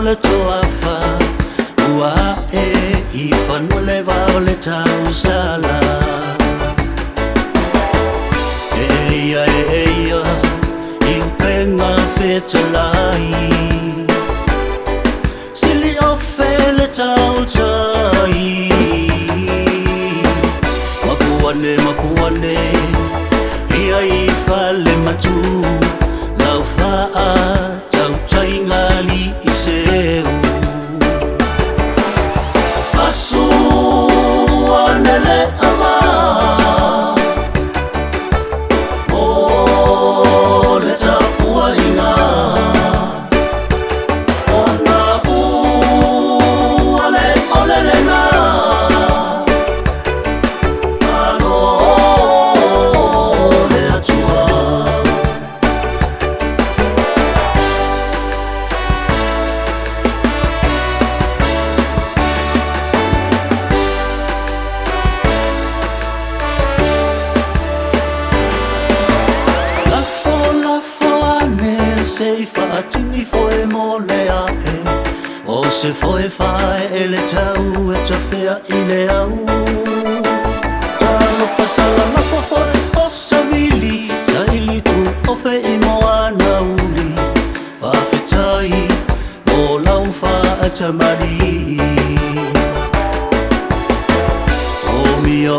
le toafa ua ae i fanua le vao le tausala. E ia e ia i upenga fetalai sili ofe le tautai. Mapuane mapuane ia i fale matu lau faa tautai ngali i seu. Asu anele ava o le tapuaiga ona ua le o le lena alo le Atua. Lafo lafo ane se i faatini foe mo le ae o se foe fae e le tau e tafea i le au. Talofa salalafo foe o savili saili tu ofe i moana uli faafetai o lau faatamali. O mia